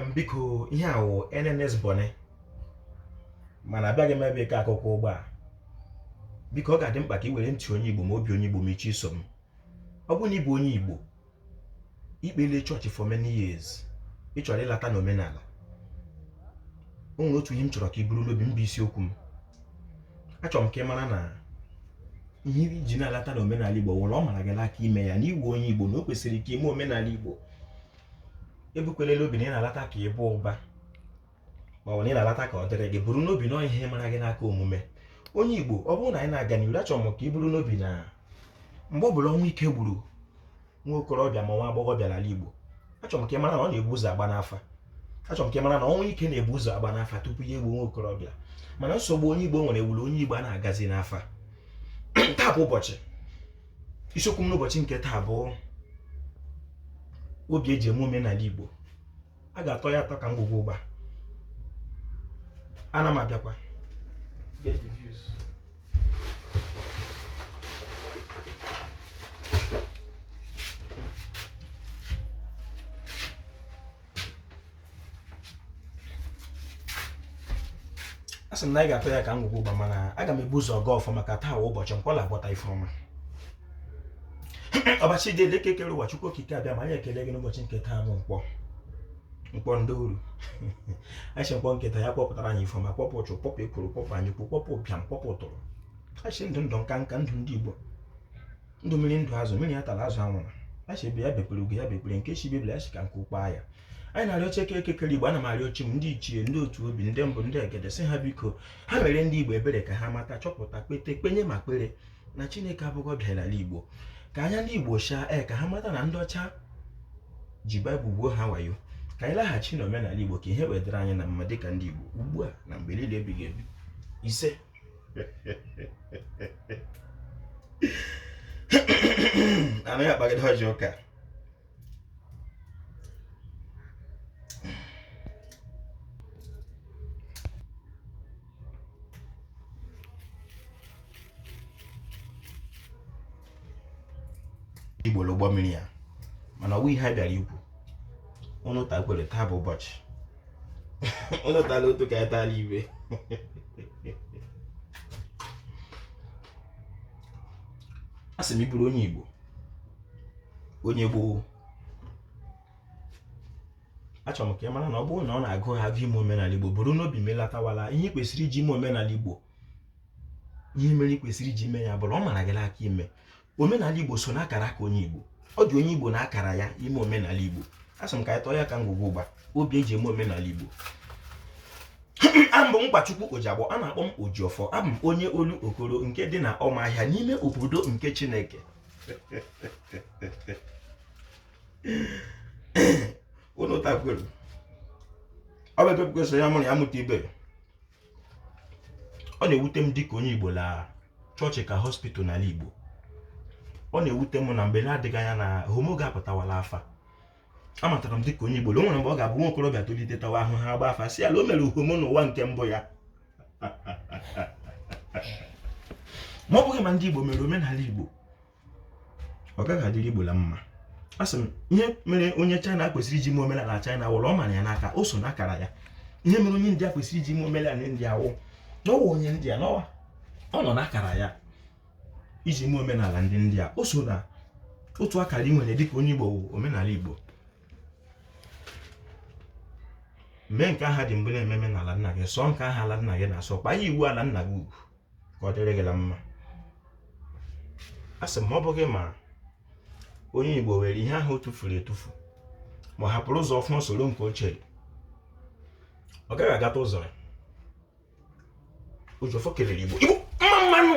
Biko, ihe a wụ NNS Bonny, mana abịaghị m ebe ịkọ akụkọ ụgbọ a. Biko, ọ ga-adị mkpa ka ị were ntị onye Igbo ma obi onye Igbo ma iche iso m. Ọ bụrụ na ị bụ onye Igbo, i kpele chọọchị for many years, ị chọrọ ịlata n'omenala, o nwere otu ihe m chọrọ ka ị buru n'obi m bụ isiokwu m. Achọrọ m ka ị mara na ihe i ji na-alata n'omenala Igbo wụrụ ọ mara gị n'aka ime ya, na ị wụ onye Igbo, na o kwesịrị ka ime omenala Igbo. Ebukwelela obi na ị na-alata ka ị bụ ụba ma ọ bụ na ị na-alata ka ọ dịrị gị. Buru n'obi na ihe mara gị n'aka omume onye Igbo. Ọ bụrụ na anyị na-aga n'iru, achọrọ m ka ị buru n'obi na mgbe ọ bụla ọnwụ ike gburu nwa okorobịa ma nwa agbọghọbịa n'ala Igbo, achọrọ m ka ị mara na ọ na-ebu ụzọ agba n'afa. Achọrọ m ka ị mara na ọnwụ ike na-ebu ụzọ agba n'afa tupu ya egbuo nwa okorobịa. Mana nsogbu onye Igbo nwere wuru onye Igbo a na-agazi n'afa. Taa bụ ụbọchị isiokwu m n'ụbọchị nke taa bụ obi eji eme omenala Igbo. A ga-atọ ya atọ ka ngwugwu ụgba. Ana m abịakwa. Get the views. A sị m na anyị ga-atọ ya ka ngwugwu ụgba, mana aga m ebu ụzọ gọọ ọfọ maka taa wụ ụbọchị nkwọ la-abọta ife ọma. Ọbachi dị eleke kere ụwa, Chukwu Okike Abịama anyị ekele gị n'ụbọchị nke taa bụ nkwọ, nkwọ ndị uru. Anyị sị nkwọ nke taa ya kwọpụtara anyị ife ọma, kwọpụ ụchụ, kwọpụ ekworo, kwọpụ anyukwu, kwọpụ ụbịam, kwọpụ ụtụrụ. Anyị sị ndụ ndụ, nka nka, ndụ ndị Igbo, ndụ mmiri, ndụ azụ, mmiri atala azụ anwụla. Anyị sị ebe ya bekpere ugo ya bekpere nke chi bebiri, anyị sị ka nke ụkpa ya. Anyị na-arịọ chi eke kere Igbo. Ana m arịọ chi m, ndị ichie, ndị otu obi, ndị mbụ, ndị egede, sị ha biko ha mere ndị Igbo ebere ka ha mata, chọpụta, kpete, kpenye ma kpere na Chineke abụghị ọbịa n'ala Igbo. Ka anya ndị Igbo shaa ee, ka ha mata na ndị ọcha ji Baịbụl gwuo ha wayo. Ka anyị laghachi n'omenala Igbo ka ihe wee dịrị anyị na mma dịka ndị Igbo ugbu a na mgbe niile ebighị ebi. Ise. Anaghị akpagide ọjị ụka. Igbo ụgbọ mmiri ya, mana ọ wụ ihe a bịara ikwu. Ụnụ takwere, taa bụ ụbọchị ụnụ tala otu ka anyị tala ibe. A sị m ị bụrụ onye Igbo, onye gboo, achọrọ m ka ị mara na ọ bụrụ na ọ na-agụ ha agụ ime omenala Igbo, buru n'obi ma ị latawala ihe ị kwesịrị iji ime omenala Igbo. Ihe mere ị kwesịrị iji ime ya bụrụ ọ mara gị n'aka ime omenala Igbo so n'akara aka onye Igbo. Ọ dị onye Igbo na akara ya ime omenala Igbo. A sị m ka anyị tọọ ya ka ngwugwu ụgba, obi eji eme omenala Igbo. Abụ m Nkwachukwu Ojiagbọ, a na-akpọ m Ojiọfọ. Abụ m onye Olokoro nke dị na Ọmahịa n'ime obodo nke Chineke. Unu takwuru ọ bụ ebe kwesịrị ya mụrụ ya mụta ibe. Ọ na-ewute m dịka onye Igbo la chọọchị ka hospital n'ala Igbo. Ọ na-ewute m na mgbe na-adịghị anya na homo ga-apụtawala afa. Amatara m dịka onye Igbo na o nwere mgbe ọ ga-abụ nwa okorobịa tolite tawa ahụ ha agba afa si ala o mere homo n'ụwa nke mbụ ya. Ma ọ bụghị ma ndị Igbo mere omenala Igbo, ọ gaghị adịrị Igbo la mma. A sị m ihe mere onye China kwesịrị iji mee omenala China wụrụ ọ mara ya n'aka, o so n'akara ya. Ihe mere onye India kwesịrị iji mee omenala India wụ na ọ wụ onye India, na ọ nọ n'akara ya iji mee omenala ndị India. O so na otu akara ị nwere dịka onye Igbo wụ omenala Igbo. Mee nke aha dị mbụ na-ememe n'ala nna gị, sọọ nke aha ala nna gị na-asọ, kpaa ya iwu ala nna gị ugwu ka ọ dịrị gị la mma. A sị m ma ọ bụghị ma onye Igbo were ihe ahụ o tufuru etufu ma ọ hapụrụ ụzọ ọfụma soro nke ochie, ọ gaghị agata ụzọ ya. Ojiọfọ kelere Igbo. Igbo mma mmanụ.